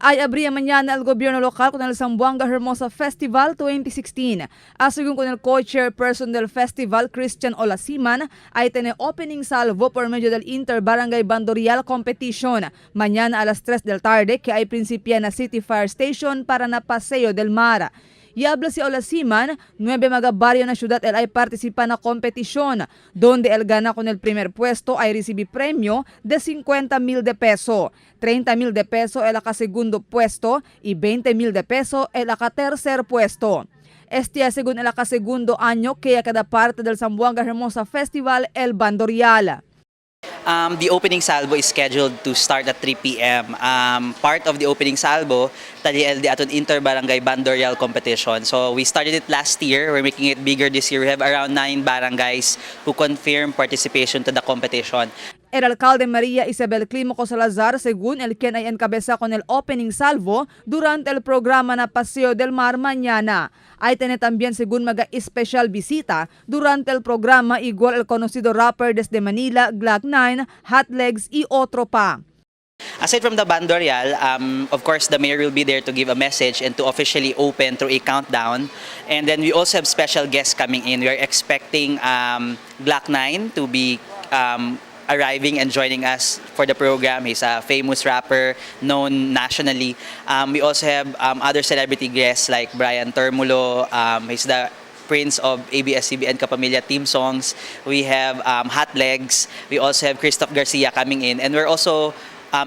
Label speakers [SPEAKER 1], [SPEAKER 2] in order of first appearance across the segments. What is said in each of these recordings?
[SPEAKER 1] Ay abría mañana el gobierno local con el Zamboanga Hermosa Festival 2016. Según con el co-chairperson del festival, Christian Olasiman, ay tiene opening salvo por medio del Inter-Barangay Bandorial Competition. Mañana a las 3 del tarde, que ay principia na City Fire Station para na Paseo del Mar. Y habla si Olasiman, nueve mga barrio na ciudad el ay participa na kompetisyon, donde el gana con el primer puesto ay recibi premio de 50 mil de peso, 30 mil de peso el aka segundo puesto y 20 mil de peso el aka tercer puesto. Este es según el aka segundo año que a cada parte del Zamboanga Hermosa Festival el Bandorial.
[SPEAKER 2] The opening salvo is scheduled to start at 3 p.m. Part of the opening salvo, tali el di aton inter-barangay bandorial competition. So we started it last year. We're making it bigger this year. We have around nine barangays who confirm participation to the competition.
[SPEAKER 1] El alcalde María Isabel Clímaco Salazar, según el quien ay encabeza con el opening salvo durante el programa na Paseo del Mar mañana. Ay tiene también según maga especial visita durante el programa igual el conocido rapper desde Manila, Glock 9, Hot Legs y otro pa.
[SPEAKER 2] Aside from the bandorial, of course, the mayor will be there to give a message and to officially open through a countdown. And then we also have special guests coming in. We are expecting Glock 9 to be arriving and joining us for the program. He's a famous rapper known nationally. We also have other celebrity guests like Brian Termulo. He's the prince of ABS-CBN Kapamilya theme songs. We have Hot Legs. We also have Christoph Garcia coming in. And we're also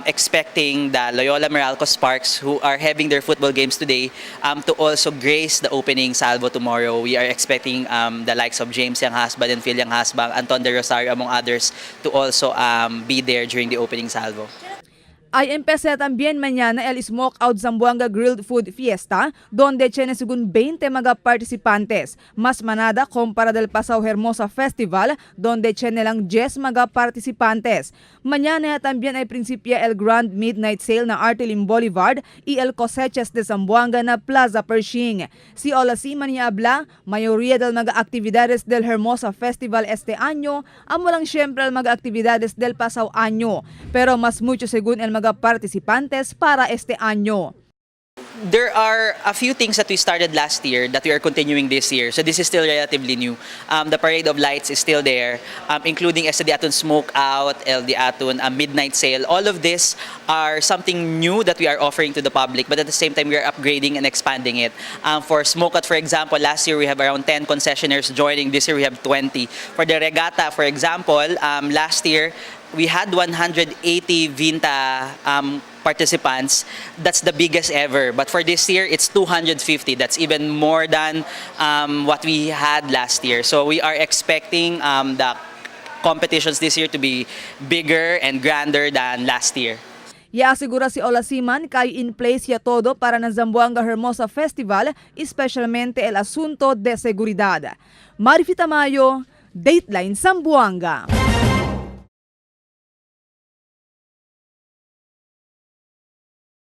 [SPEAKER 2] expecting the Loyola Meralco Sparks, who are having their football games today, to also grace the opening salvo tomorrow. We are expecting the likes of James Younghusband and Phil Younghusband, Anton de Rosario, among others, to also be there during the opening salvo.
[SPEAKER 1] Ay empecé también mañana el Smoke Out Zamboanga Grilled Food Fiesta, donde tiene según 20 mga participantes. Mas manada compara del pasado Hermosa Festival, donde tiene lang 10 mga participantes. Mañana también ay principia el Grand Midnight Sale na Artilin Boulevard y el Cosechas de Zamboanga na Plaza Pershing. Si Olasiman ni habla, mayoría del mga actividades del Hermosa Festival este año, amo lang siyempre el mga actividades del pasado año, pero mas mucho según el mga participantes para este año.
[SPEAKER 2] There are a few things that we started last year that we are continuing this year. So this is still relatively new. The Parade of Lights is still there, including este di aton Smoke Out, el di aton Midnight Sale. All of this are something new that we are offering to the public, but at the same time, we are upgrading and expanding it. For Smoke Out, for example, last year we have around 10 concessionaires joining. This year we have 20. For the regatta, for example, last year we had 180 Vinta participants. That's the biggest ever. But for this year, it's 250. That's even more than what we had last year. So we are expecting the competitions this year to be bigger and grander than last year.
[SPEAKER 1] Yaasegura si Olasiman kay in place ya todo para ng Zamboanga Hermosa Festival, especialmente el asunto de seguridad. Marifi Tamayo, Dateline Zamboanga.